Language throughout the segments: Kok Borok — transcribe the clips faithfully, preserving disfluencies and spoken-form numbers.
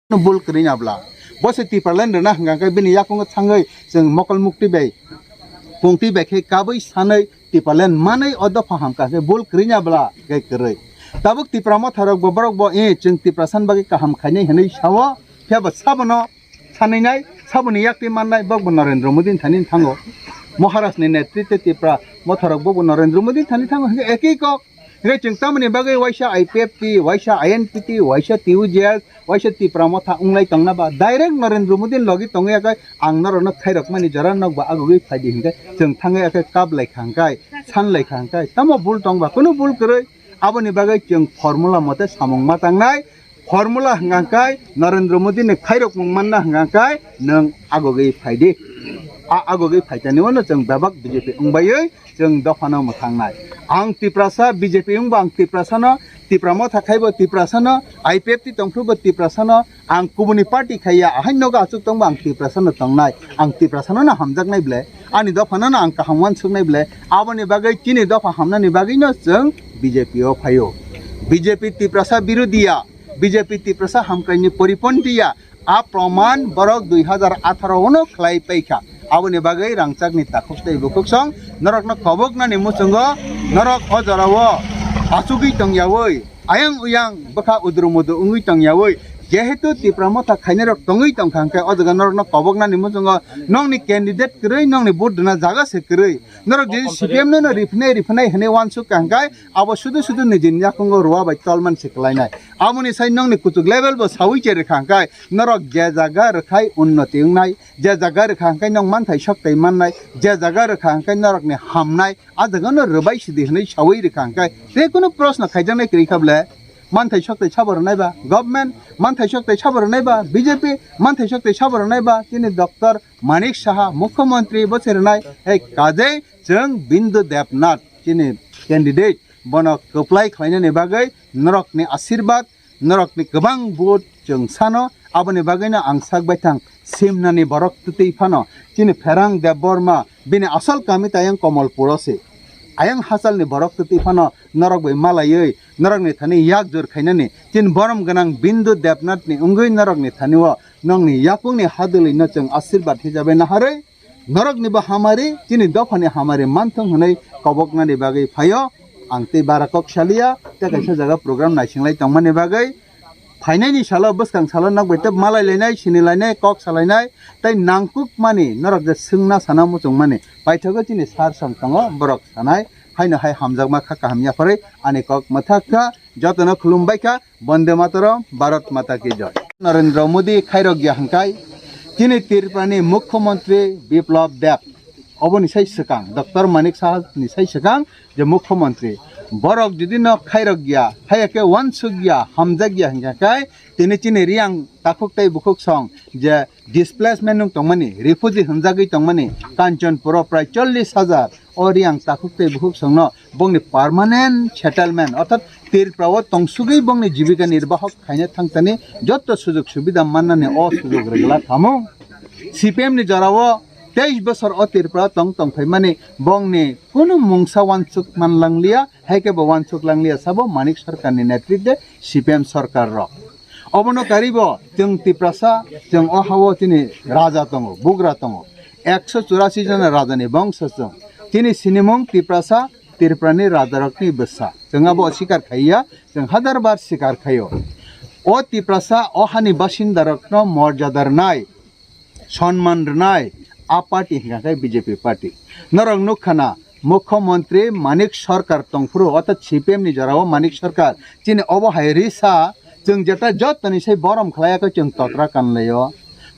no bul kwrwi na bla. Bo se Tipraland rwna hwnkha khe bini yakungo thangwi chwng mokol mukti bai, pungtwi bai khe kabwi sanwi Tipraland manwi o dopha hamkha khe bul kwrwi na bla khe kwrwi. Tabuk Tipra motha rok bo borok bo, eh, chwng Tiprasa ni bagwi kaham khainai hinwi sao, phiya bo sabono sanwi nai, saboni yaktwi mannai, bokbo Narendra Modi ni thani thango. Maharaj ni netritwe Tipra motha rok bokbo Narendra Modi ni thani thango, hwnkhe ekhi kok. Hwnkhe chwng tamoni bagwi waisa I P F T, waisa I N P T, waisa T U J S, waisa Tipra motha wnglai tongna ba, direct Narendra Modi ni logi tongwi yakhai ang norokno khairokmani jora nokbo agugwi phaidi hwnkhe chwng thangwi yakhai kap lai kha hwnkhe, san lai kha hwnkhe, tamo bul tong ba? Kunu bul kwrwi. Aboni bagwi chwng formula mote samung ma tangnai. Formula hwnkha khe Narendra Modi ni khairokmung manna hwnkha khe nwng agugwi phaidi. A agugwi phaitani uano chwng bebak B J P wngbaiwi chwng dophano mwthangnai. Ang Tiprasa, B J P wngbo ang Tiprasano, Tipra motha khaibo Tiprasano, I P F T tongphrubo Tiprasano, ang kubuni party khaiya, ahai nogo achuk tongbo ang Tiprasano tongnai, ang Tiprasano no hamjaknai ble, ani dophano no ang kaham uansuknai ble, aboni bagwi chini dopha hamnani bagwino chwng B J P o phaio. B J P Tiprasa birodhiya, B J P Tiprasa hamkraini poripontiya, a proman borok dui hazar atharo ono khlai paikha. Aboni bagwi rangchakni takhuk tei bukhuksong norokno koboknani muchungo norok o jorao achugwi tongyawi, ayang uyang bwkha udru mudru wngwi tongyawi, jehetu Tipra motha khainairok tongwi tongkha hwnkhe o jaga norokno koboknani muchungo nokni candidate kwrwi, nokni vote rwna jaga se kwrwi, norok jodi C P M no no riphinai riphinai hwnwi uansukha hwnkhe abo sudu sudu nijini yakungo rua bai tolman se kwlainai. Aboni sai nokni kuchuk level bo sawi che rwkha hwnkhe norok je jaga rwkhai unnoti wngnai, je jaga rwkha hwnkhe nok manthai sok tei mannai, je jaga rwkha hwnkhe norokni hamnai, a jagano rwbai sidi hwnwi sawi rwkha hwnkhe tei kunu proshno khaijaknai kwrwi kha ble? Manthai sok tei sabo rwnai ba government, manthai sok tei sabo rwnai ba B J P, manthai sok tei sabo rwnai ba chini Doctor Manik Saha, Mukhyamantri bo se rwnai, hei kajei chwng Bindu Debnath chini candidate, bono kwplai khlainani bagwi norokni asirbat, norokni kwbang vote chwng sano, aboni bagwino ang sak baithang simnani borok twtwi phano chini Pherang Debbarma bini asol kami tayang Komolpuro se. Ayang hachalni borok twtwi phano norok bai malaiwi norokni thani yak jur khainani chini borom gwnang Bindu Debnathni wngwi norokni thani o nokni yakungni hadwlwino chwng asirbat hijabe naharwi norokni bo hamari, chini dophani hamari manthung hwnwi koboknani bagwi phaio. Ang tei bara kok saliya, tei kaisa jaga program naisinglai tongmani bagwi phainaini salo, bwskang salo nok bai tei malai lainai, sini lainai, kok salainai, tei nangkukmani norok je swngna sana muchungmani paithago chini sar song tongo, borok sanai haino hai hamjakma kha kaham yapharwi ani kok mwthak kha. Jotono khulumbai kha, Bonde Mataram, Bharat Mata Ki Jai. Narendra Modi khairok ya hwnkhe chini Tripurani Mukhyamantri Biplab Deb, oboni sai swkang, Doctor Manik Saha ni sai swkang je Mukhyamantri, borok jodi no khairok ya, haiya khe uansuk ya, hamjak ya hwnkhe khe tini chini Riyang takhuk tei bukhuk song je displacement nung tongmani, refugee hwnjagwi tongmani, Kanchanpuro prai chollish hajar o Riyang takhuk tei bukhuk songno bongni permanent settlement, orthat Tripura o tongsugwi bongni jibika nirbahok khaina thangtani joto sujug subida mannani o sujug rwgwla thamung. C P M ni jorao teis bosor o Tripura tong tongphaimani bongni kunu mungsa uansuk manlangliya, hai khe bo uansuk langliya sabo Manik Sarkarni netritwe C P M sarkar rok. Obono karibo chwng Tiprasa, chwng o hao chini raja tongo, bugra tongo. Ekso churasi jona rajani bongso chwng. Chini sinimung Tiprasa, Tripurani rajarokni bwsa. Chwng abo sikar khaiya, chwng hajar bar sikar khaio. O Tiprasa, o hani basindarokno morjada rwnai, sonman rwnai, a party hwnkha khe B J P party. Norok nukha na, Mukhyamantri Manik Sarkar tongphuru, orthat C P M ni jorao Manik Sarkar, chini obo hai risa, chwng jeta jotoni sai borom khlaiya khe chwng totra kanlaio.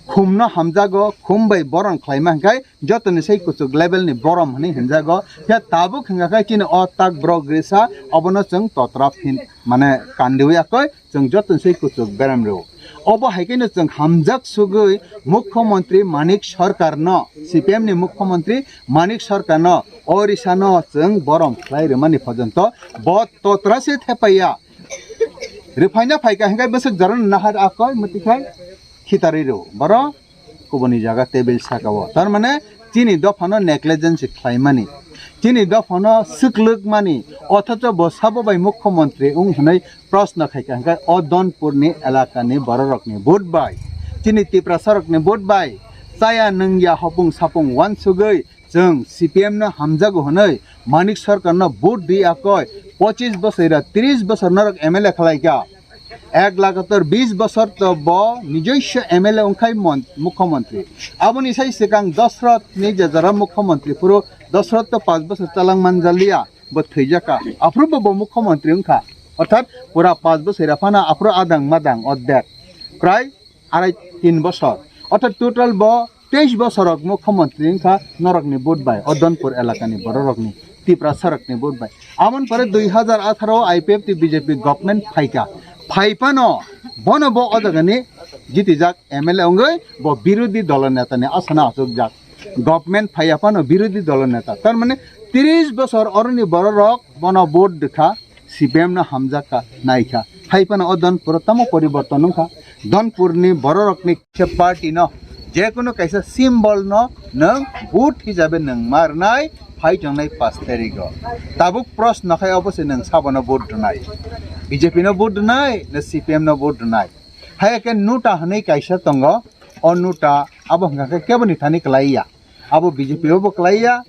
Khumno hamjago, khum bai borom khlaima hwnkhe jotoni sai kuchuk level ni borom hwnwi hinjago. Phiya tabuk hwnkha khe chini o tak borok risa, obono chwng totra phin, mane kandiwi yakoi, chwng joto se kuchuk berem rw. Obo hai khe no chwng hamjak sugwi Mukhyamantri Manik Sarkar no, C P M ni Mukhyamantri Manik Sarkar no o risa no chwng borom khlai rwmani porjonto bo totra se thepaiya. Rwphaina phaikha hwnkhe bwswk jorano nahar akoi mwtwi khai khitarwi rw. Borok kubuni jaga table saka o. Tar mane chini dophano negligence khlaimani. Chini dophano swklwkmani, othocho bo sabo bai mukhyamantri wng hwnwi proshno khaikha hwnkhe o Donpurni elakani bororokni vote bai, chini Tiprasarokni vote bai, chaya nungya hopung sapung uansugwi chwng C P M no hamjago hwnwi Manik Sarkarno vote di akoi pochis bosor ra tris bosor norok M L A khlaikha. Ek lagatar bis bosor to bo nijoswo M L A wngkhai mon-, mukhyamantri. Aboni sai swkang Dosrot ni je jora mukhyamantri phuru Dosrot to panch bosor chalang manjaliya, bo thwijaka. Aphuru bo, bo mukhyamantri wngkha. Orthat pura panch bosor ra phano aphuru adang madang ordek. Prai arai tin bosor. Orthat total bo teis bosorok mukhyamantri wngkha norokni vote bai, o Donpur elakani bororokni, Tiprasarokni vote bai. Amon pore dui hazar atharo I P F T B J P government phaikha. Phaiphano bono bo o jagani jitijak M L A wngwi bo birodhi dolo netani asana achukjak. Government phaiya phano birodhi dolo neta. Tar mane tris bosor oroni bororok bono vote rwkha. C P M no hamjakha, naikha. Hai phano o Donpuro tamo poriborton wngkha. Donpurni bororokni kisa party no, jekunu kaisa symbol no nwng vote hisabe nwng ma rwnai, phai tongnai pash tarigo. Tabuk proshno khai obo se nwng sabono vote rwnai. B J P no vote rwnai, na C P M no vote rwnai. Hai khe nuta hwnwi kaisa tongo, o nuta abo hwnkha khe keboni thani kwlaiya. Abo B J P o bo kwlaiya,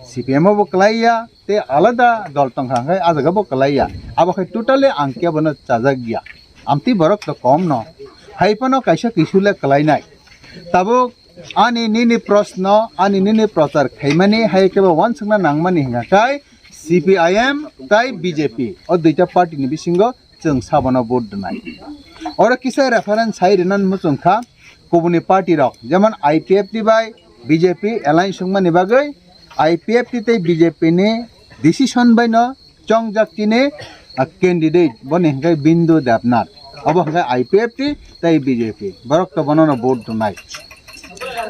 C P M o bo kwlaiya, tei alada dol tongkha hwnkhe ah jaga bo kwlaiya. Abo khai totally ang kebono chajakya. Amtwi borok to kom no. Hai phano kaisa kisu le kwlainai. Tabuk ani nini proshno, ani nini prochar khaimani hai kebo uansukna nangmani hwnkha khai C P I M tai B J P. O duita party ni bisingo chwng sabono vote rwnai. Oro kisa reference sai rwna muchung kha, kubuni party rok, jemon I P F T bai B J P alliance wngmani bagwi I P F T tei B J P ni decision bai no chongjak chini, ah, candidate, boni hwnkhe Bindu Debnath, obo hwnkhe I P F T tei B J P, borok to bono no vote rwnai.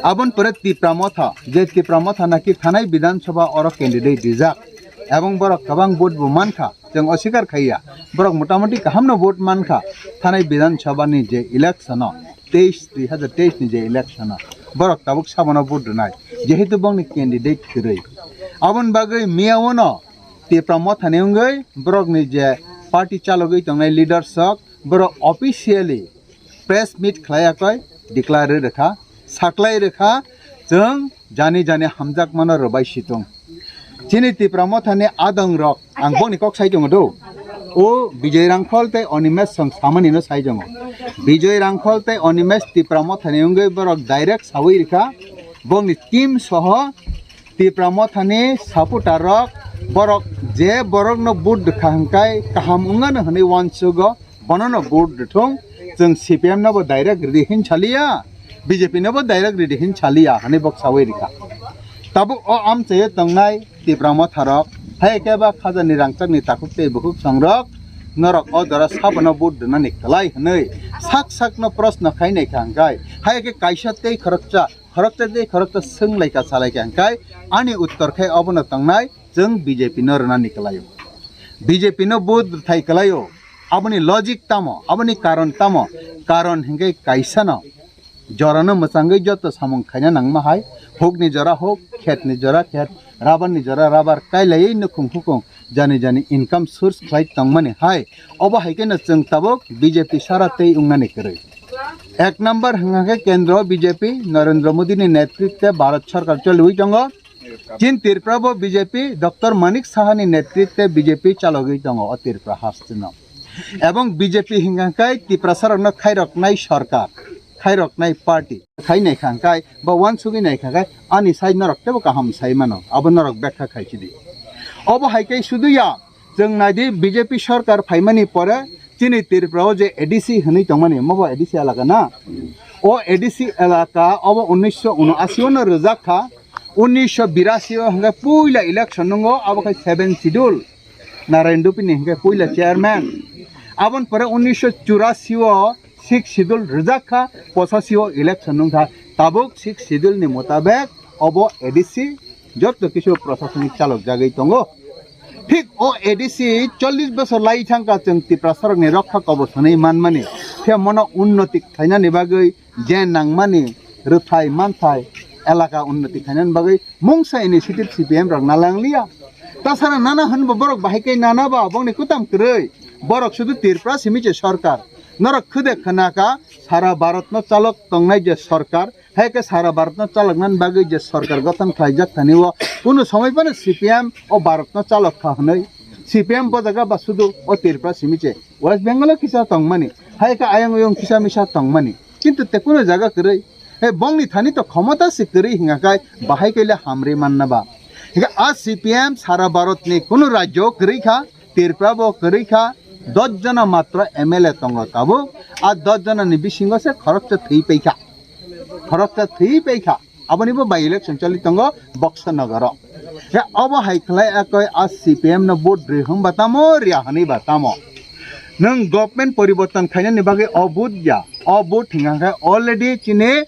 Aboni pore Tipra Motha, je Tipra Motha naki thanai Bidhan Sabha oro candidate rijak, ebong borok kwbang vote bo mankha. Chwng oswikar khaiya, borok motamoti kahamno vote mankha. Thanai Bidhan Sabha ni je election o, teis, dui hazar teis ni je election o, borok tabuk sabono vote rwnai, jehetu bongni candidate kwrwi. Aboni bagwi miyawano Tipra Motha ni wngwi borokni je party chalogwi tongnai leaders rok, borok officially press meet khlai yakoi declare rwkha, saklai rwkha, chwng jani jani hamjakmano rwbai situng. Chini Tipra Mothani adong rok, ang boni kok sai tongo do. O Bijoy Rangkhol tei Animesh song samani no sai tongo. Bijoy Rangkhol tei Animesh Tipra Mothani wngwi borok direct sawi rwkha, bongni team soho Tipra Mothani supporter rok, borok je borokno vote rwkha hwnkhe kaham wngano hwnwi uansugo. Bono no vote rwthung, chwng C P M no bo direct ridi hin saliya, B J P no bo direct ridi hin saliya, hwnwi bok sawi rikha. Tabuk o amchaio tongnai Tipra Motha rok, hai khe ba khajani rangchakni takhuk tei bukhuk songrok, norok o jora sabono vote rwnani kwlai hwnwi sak sakno proshno khai naikha hwnkhe, hai khe kaisa tei khoroksa, khoroksa tei khoroksa swng laikha sa laikha hwnkhe, ani uttor khe obono tongnai, chwng B J P no rwnani kwlaio. B J P no vote rwthai kwlaio. Aboni logic tamo? Aboni karon tamo? Karon hwnkhe kaisano. Jorano mwchangwi joto samung khaina nangma hai. Hukni jora huk, khetni jora khet, rabarni jora rabar, kailaiwi nukhung hukung, jani jani income source khlai tongmani hai. Obo hai kheno chwng tabuk B J P sara tei wngnani kwrwi. Ek number hwnkha khe kendro B J P, Narendra Modi ni netritwe Bharat Sarkar choliwi tongo. Chin Tripura bo B J P, Doctor Manik Saha ni netritwe B J P chalogwi tongo o Tripura hasteno. Ebong B J P hingkha khe Tiprasa rokno khairoknai sarkar, khairoknai party. Khainai kha khe, ba uansugwi nai kha khe, ani sai norok tebo kaham sai mano, abo norok bekha khai chidi. Obo hai khe sudu ya, chwng naidi B J P sarkar phaimani pore, chini Tripura o je A D C hwnwi tongmani, mobo A D C elaka na? O A D C elaka obo unnisho unashi o no rwjak kha, unnisho birasi o hwnkhe puila election nungo, abo khai seven schedule, Narayan Dupi ni hwnkhe puila chairman. Aboni pore unnisho churasi o six schedule rwjak kha, pochashi o election nung kha. Tabuk six schedule ni mutabek obo A D C joto kisu prosasonik chalok jagwi tongo. Thik o A D C chollish bosor lai thang kha, chwng Tiprasa rokni rokha kobor sanwi manmani, khe mono unnoti khlainani bagwi je nangmani rwthai manthai elaka unnoti khainani bagwi mungsa initiative C P M rok nalangliya. Tasara nana hwnba borok bahai khe nana ba bongni kwtam kwrwi. Borok sudu Tripura simi se sarkar. Norok khwde khwnaka sara Bharatno chalok tongnai je sarkar, hai khe sara Bharatno chaloknani bagwi je sarkar gothon khlaijak thani o kunu somoi phano C P M o Bharatno chalok kha hwnwi. C P M bo jaga ba sudu o Tripura simi se. West Bengal o kisa tongmani, hai khe ayang oyong kisa misa tongmani. Kintu te kunu jaga kwrwi. He bongni thani to khomota se kwrwi hinga khai bahai khe le hamri manna ba. Hinkhe a C P M sara Bharatni kunu rajyo kwrwi kha, Tripura bo kwrwi kha, dos jona matro M L A tongo tabuk. A dos jona ni bisingo se khoroksa thwi paikha. Khoroksa thwi paikha. Aboni bo by election choli tongo Boxanagaro. He obo hai khlai akoi a C P M no vote rwi hwn ba tamo, riya hwnwi ba tamo. Nwng government poriborton khainani bagwi o vote ya. O vote hinga khe already chini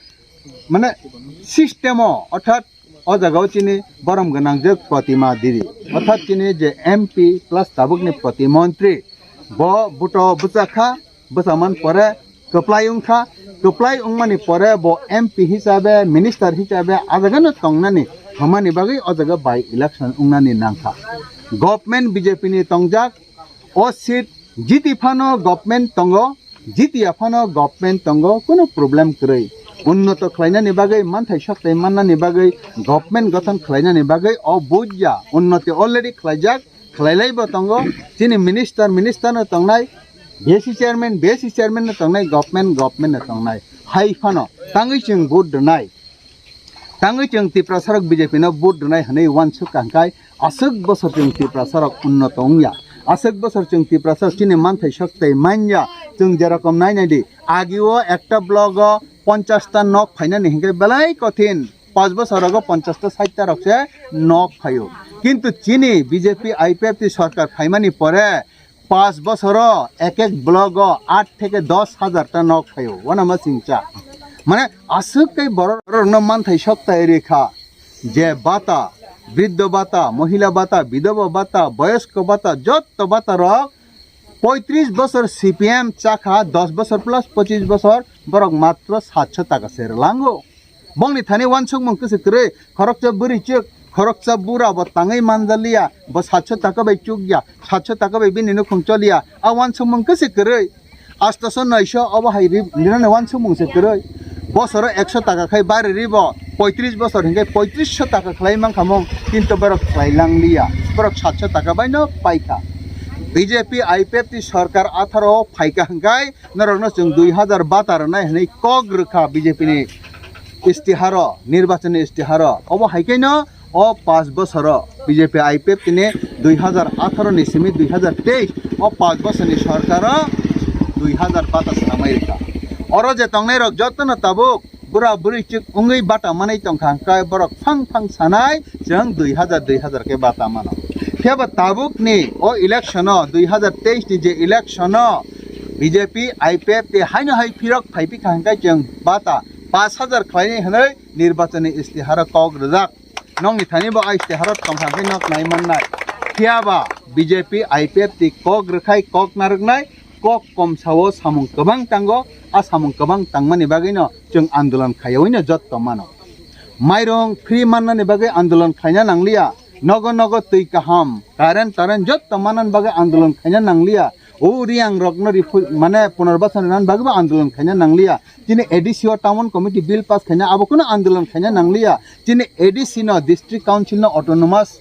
mane system o, orthat o jaga o chini borom gwnang je Protima Didi, orthat chini je M P plus tabuk ni protimontri, bo buto bwchakha, bwchaman pore kwplai wngkha, kwplai wngmani pore bo M P hisabe, minister hisabe a jaga no tongnani hamani bagwi o jaga by election wngnani nangkha. Government B J P ni tongjak, o seat jiti phano government tongo, jiti ya phano government tongo, kunu problem kwrwi. Unnoto khlainani bagwi, manthai soktai mannani bagwi, government gothon khlainani bagwi o buj ya unnoti already khlaijak, khlailai bo tongo. Chini minister, minister no tongnai, B S C chairman, B S C chairman no tongnai, government, government no tongnai. Hai phano tangwi chwng vote rwnai. Tangwi chwng Tiprasarok B J P no vote rwnai hwnwi uansuk kha hwnkhe aswk bosor chwng Tiprasarok unnoto wngya. Aswk bosor chwng Tiprasarok chini manthai soktai manya. Chwng jerokom nainai di, agio ekta block o ponchash ta nok phainani hinkhe belai kothin. Panch bosor rogo ponchash ta sait ta rok se nok phaio. Kintu chini B J P I P F T sorkar phaimani pore panch bosoro ek ek block o aat theke dos hajar ta nok phaio. Wana ma chingcha. Mane aswk tei borok rokno manthai soktai rikha je bata, briddho bata, mohila bata, bidhoba bata, boyosko bata, jotto bata rok poitris bosor C P M chakha, dos bosor plus pochis bosor borok matro satso taka se rwlango. Bongni thani uansukmung khe se kwrwi, khoroksa bwrwi chwk, khoroksa bura bo tangwi manjaliya, bo satso taka bai chukya, satso taka bai bini nukhung choliya, a uansukmung khe se kwrwi. Astoso noiso obo hai ri-, rinani uansukmung se kwrwi. Bosoro ekso taka khai bari ribo, poitris bosor hinkhe poitris so taka khlai mankha mung, kintu borok khlai langliya, borok satso taka bai no paikha. B J P I P F T sorkar atharo phaikha hinkhai, norokno chwng dui hajar bata rwnai hwnwi kok rwkha B J P ni istiharo, nirbachoni istiharo. Obo hai khe no o panch bosoro B J P I P F T ni dui hajar atharo ni simi dui hajar teis o panch bosorni sorkaro dui hajar bata swnamwi rwkha. Oro je tongnai rok jotono tabuk bura bwrwi chwk wngwi bata manwi tongkha, hwnkhe borok phang phang sanai chwng dui hajar dui hajar khe bata mano. Phiya ba tabukni o election o, dui hajar teis ni je election o B J P I P F T haino hai phirok phai phikha hwnkhe chwng bata panch hajar khlainai hwnwi nirbachoni istiharo kok rwjak. Nokni thani bo a istiharo tongkha hwnkhe nok nai mannai. Phiya ba B J P I P F T kok rwkhai kok narwknai, kok kom sao samung kwbang tango, a samung kwbang tangmani bagwino chwng andolon khaiyawi no jotto mano. Mairung free mannani bagwi andolon khlaina nangliya, nogo nogo twi kaham, current tarrent jotto mannani bagwi andolon khlaina nangliya, o riyang rokno riphu-, mane punorbasan rwnani bagwi bo andolon khlaina nangliya, chini A D C o town committee bill pass khlaina abo kuno andolon khlaina nangliya, chini A D C no district council no autonomous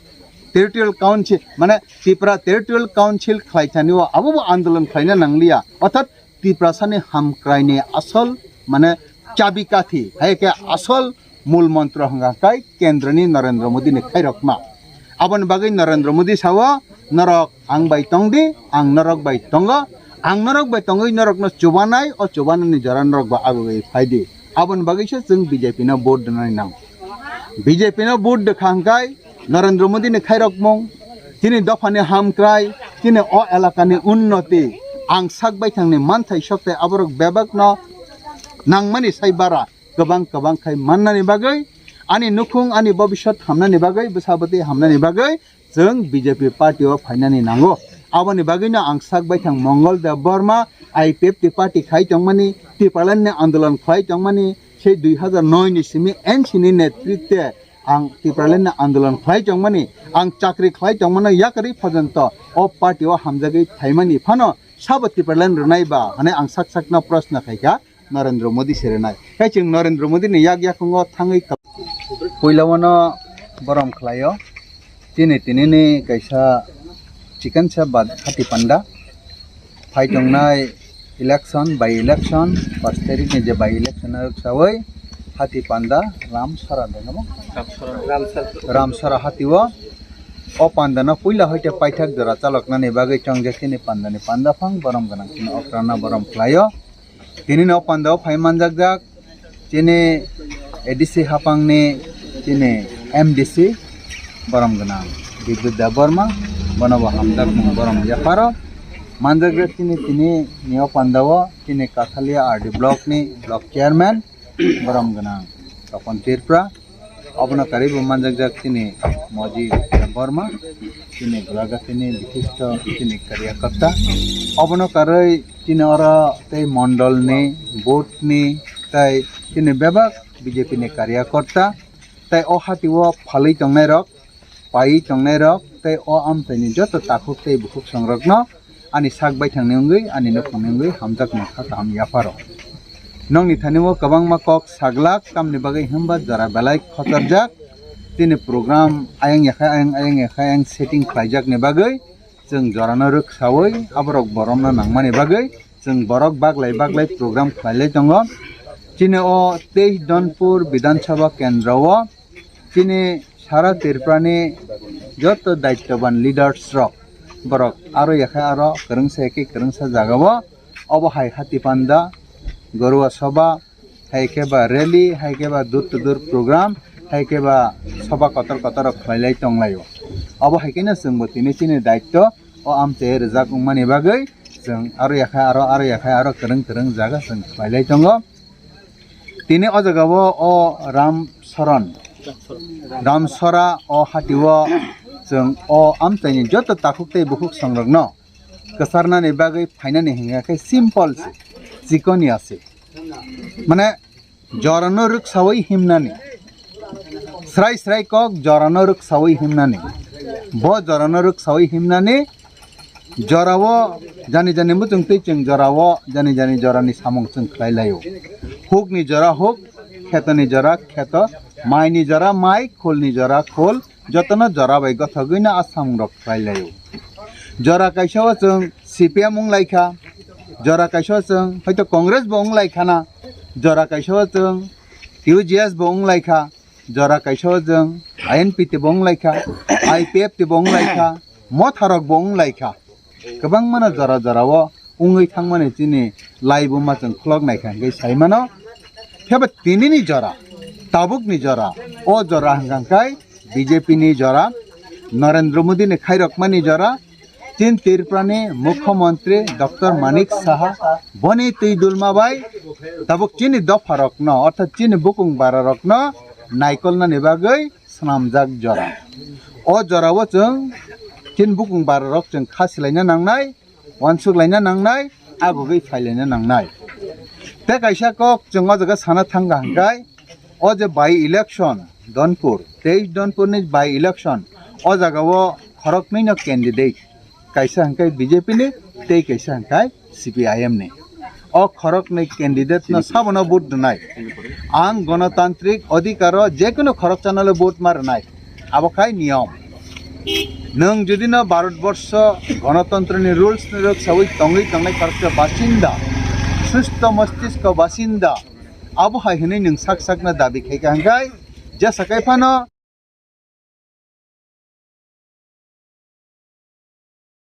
territorial council, mane Tripura Territorial Council khlai thani o abo bo andolon khlaina nangliya. Orthat Tiprasani hamkraini asol mane chabi kathi, hai khe asol mul montro hwnkha khe kendroni Narendra Modi ni khairokma. Aboni bagwi Narendra Modi sao, "Norok ang bai tong di, ang norok bai tongo, ang norok bai tongwi norokno chubanai, o chubanani jora norok bo agugwi phai di." Aboni bagwi se chwng B J P no vote rwnai nang. B J P no vote rwkha hwnkhe Narendra Modi ni khairokmung, chini dophani hamkrai, chini o elakani unnoti, ang sak baithangni manthai soktai aborok bebakno nangmani sai bara kwbang kwbang khai mannani bagwi, ani nukhung ani bobiswt hamnani bagwi, bwsabwtwi hamnani bagwi chwng B J P party o phainani nango. Aboni bagwino ang sak baithang Mongol Deb Barma, I P F T party khai tongmani, Tipraland ni andolon khlai tongmani, Sei dui hazar noi ni simi N C ni netritwe ang Tipraland ni andolon khlai tongmani, ang chakri khlai tongmano yakarwi phajanto o party o hamjagwi phaimani phano sabo Tipraland rwnai ba hwnwi ang sak sakno proshno khaikha Narendra Modi se rwnai. Hai chwng Narendra Modi ni yak yakungo thangwi kal-, puila wano borom khlaio. Chini tinini kaisa chikon sa bad hati panda. Phai tongnai election, by election, pash tarikh ni je by election o rwksawi hati panda Ramsara de nabo? Ramsara. Ramsara hati o. O panda no puila hoite paithak jora chaloknani bagwi chongjak chini panda ni panda phang borom gwnang chini okra no borom khlaio. Tini no panda o phai manjak jak. Chini A D C hapangni chini M D C borom gwnang Bidhyut Debbarma, bono bo hamjakmung borom yapharo manjakya. Chini tini nio pandao chini Kathalia R D block ni block chairman borom gwnang Topon Tripura, obono karwi bo manjakjak chini Moji Debbarma, chini Golaghati ni bikhisto chini karyakarta, obono karwi chini oro tei mondol ni, booth ni, tei chini bebak B J P ni karyakarta, tei o hati o phalwi tongnai rok, paiwi tongnai rok, tei o amchaini joto takhuk tei bukhuk songrokno ani sak baithangni wngwi, ani nukhungni wngwi hamjakmung kha kaham yapharo. Nokni thani o kwbangma kok saglak, tamni bagwi hwnba jora belai khochorjak, chini program ayang yakhai ayang, ayang yakhai ayang setting khlaijakni bagwi, chwng jorano rwksawi aborok boromno nangmani bagwi chwng borok baglai baglai program khlailai tongo. Chini o teis Donpur Bidhan Sabha kendro o chini sara Tripurani joto daittoban leaders rok, borok aro yakhai aro kwrwngsa yakhe kwrwngsa jaga o, obo hai hati panda, Garuwa Sabha, hai khe ba rally, hai khe ba door to door program, hai khe ba soba kotor kotor rok khlailai tonglaio. Obo hai kheno chwngbo tini chini daitto o amchai rijak wngmani bagwi chwng aro yakhai aro, aro yakhai aro kwrwng kwrwng jaga chwng khlailai tongo. Tini o jaga o, o Ram Soron, Ramsora o hati o chwng o amchaini joto takhuk tei bukhuk songrokno kwcharnani bagwi phainani hinkha khe simple se, chikoni ase. Mane jorano rwksawi himnani. Srai srai kok jorano rwksawi himnani. Bo jorano rwksawi himnani. Jorao jani jani muchung twi chwng jorao jani jani jorani samung chwng khlai laio. Hukni jora huk, khetoni jora kheto, maini jora mai, khulni jora khul, jotono jora bai gothogwino a samungrok khlai laio. Jora kaisa o chwng C P M wng lai kha, jora kaisa o chwng hoito Congress bo wng lai khana, jora kaisa o chwng U G S bo wng lai kha, jora kaisa o chwng I N P T bo wng lai kha, I P F T bo wng lai kha, motharok bo wng lai kha. Kwbangmano jora jora o wngwi thangmani chini lai buma chwng khulok naikha hwnkhe sai mano. Phiya ba tinini jora, tabukni jora, o jora hwnkha hwnkhe B J P ni jora, Narendra Modi ni khairokmani jora, chini Tripura ni Mukhyamantri Doctor Manik Saha boni twi dulma bai tabuk chini dopha rokno orthat chini bukung bara rokno naikolnani bagwi swnamjak jora. O jora o chwng chini bukung bara rok chwng kha silaina nangnai, uansuk laina nangnai, agugwi phailaina nangnai. Tei kaisa kok chwng o jaga sana thangkha hwnkhe, o je by election Donpur, teis Donpur ni by election, o jaga o khoroknwi no candidate, kaisa hwnkhe B J P ni, tei kaisa hwnkhe C P I M ni. O khoroknwi candidate no sabono vote rwnai. Ang gonotantrik odhikaro jekunu khoroksa no le vote ma rwnai. Abo khai niyom. Nwng jodi no Bharat borsho gonotontro ni rules ni rwksawi tongwi tongnai khoroksa basinda, susto mostisko basinda, abo hai hwnwi nwng sak sakno dabi khaikha hwnkhe, jesa kai phano